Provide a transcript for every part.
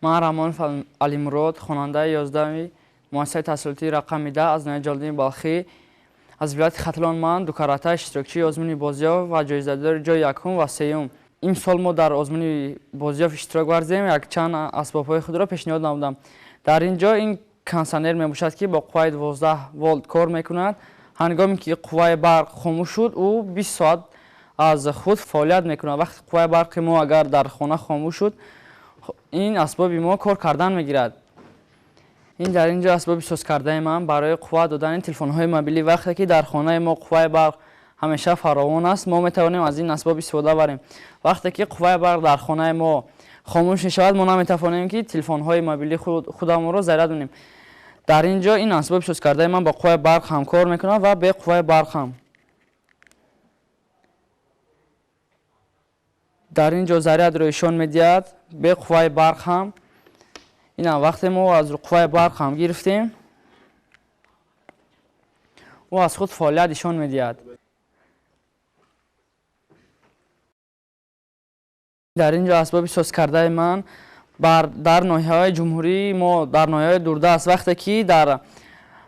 Ман Раҳмонов Алимурод, хонандаи 11-ми муассисаи таҳсилотии рақами 10 аз ноҳияи Ҷалолиддини Балхӣ, аз вилояти Хатлон. Ман дукарата иштирокчии озмуни бозиёв ва ҷоизадори ҷои якум ва сеюм. Имсол мо дар озмуни бозиёв иштирок варзидем, якчанд асбобҳои худро пешниҳод намудам. Дар ин ҷо ин кондитсионер мебошад, ки бо қувваи 12 волт кор мекунад. Ҳангоме ки қувваи барқ хомӯш шуд, ӯ 20 соат аз худ фаъолият мекунад. Вақте қувваи барқи мо агар дар хона хомӯш шуд, ин асбоби мо кор кардан мегирад. Ин дар ин ҷо асбоби созкардаи ман барои қувват додани телефонҳои мобилӣ. Вақте ки дар хонаи мо қувваи барқ ҳамеша фаровон аст, мо метавонем аз ин асбоб истифода барем. Вақте ки қувваи барқ дар хонаи мо хомӯш мешавад, мо наметавонем ки телефонҳои мобилии худамонро заряд кунем. Дар ин ҷо ин асбоби созкардаи ман бо қувваи барқ ҳам кор мекунад ва бе қувваи барқ ҳам. Дар ин ҷо зарядро ишон медиҳад, бе қувваи барқ ҳам. Ина вақте мо аз қувваи барқ ҳам гирифтем, ӯ аз худ фаъолият ишон медиҳад. Дар ин ҷо асбоби созкардаи ман дар ноҳияҳои ҷумҳурии мо, дар ноҳияҳои дурдаст, вақте ки дар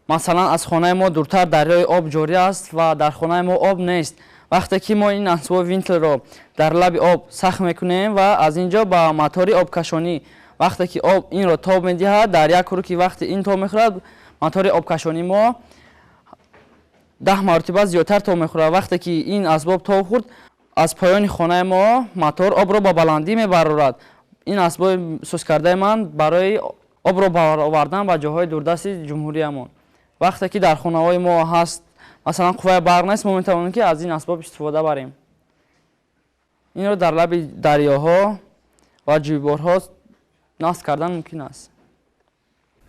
масалан аз хонаи мо дуртар дарёи об ҷорӣ аст ва дар хонаи мо об нест, вақте ки мо ин асбоби винтилро дар лаби об сахт мекунем ва аз ин ҷо ба мотори обкашонӣ вақте ки об инро тоб медиҳад, дар як руки вақте ин тоб мехӯрад, мотори обкашонии мо 10 маротиба зиёдтар тоб мехӯрад. Вақте ки ин асбоб тоб хӯрд, аз поёни хонаи мо мотор обро ба баландӣ мебарорад. Ин асбоби созкардаи ман барои обро баровардан ба ҷоҳои дурдасти ҷумҳуриямон. Вақте ки дар хонаҳои мо ҳаст, масалан қувваи барқ нест, мо метавонем ки аз ин асбоб истифода барем. Инро дар лаби дарёҳо ва ҷӯйборҳо насб кардан мумкин аст.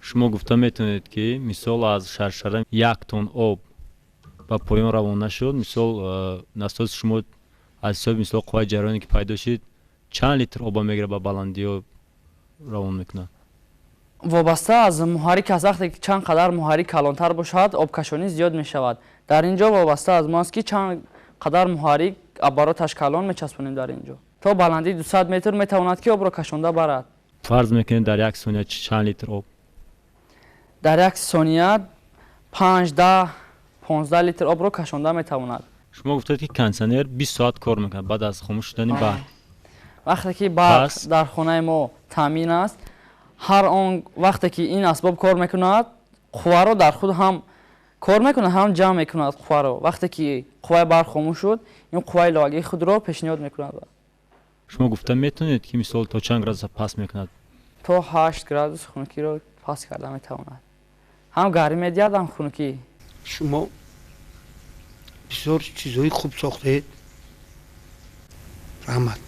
Шумо гуфта метавонед, ки мисол аз шаршара 1 тонн об ба поён равона шуд, мисол насоси шумо аз ҳисоби мисол қувваи ҷараёне ки пайдо шуд, чанд литр оба мегирад ба баландиҳо равон мекунад? Вобаста аз муҳаррик аст. Вақте ки чанд қадар муҳаррик калонтар бошад, обкашонӣ зиёд мешавад. Дар ин ҷо вобаста аз мо аст, ки чанд қадар муҳаррик обороташ калон мечаспонем. Дар ин ҷо то баландии 200 метр метавонад ки обро кашонда барад. Фарз мекунем дар як сония чанд литр об? Дар як сония 5, 10, 15 литр обро кашонда метавонад. Шумо гуфтед, ки кондитсионер 20 соат кор мекунад баъд аз хомӯш шудани барқ. Вақте ки барқ дар хонаи мо таъмин аст, ҳар он вақте ки ин асбоб кор мекунад, қувваро дар худ ҳам кор мекунад, ҳам ҷамъ мекунад қувваро. Вақте ки қувваи барқ хомӯш шуд, ин қувваи иловагии худро пешниҳод мекунад. Шумо гуфта метавонед, ки мисол то чанд градус паст мекунад? То 8 градус хунукиро паст карда метавонад. Ҳам гармӣ медиҳад, ҳам хунукӣ. Шумо бисёр чизҳои хуб сохтед. Раҳмат.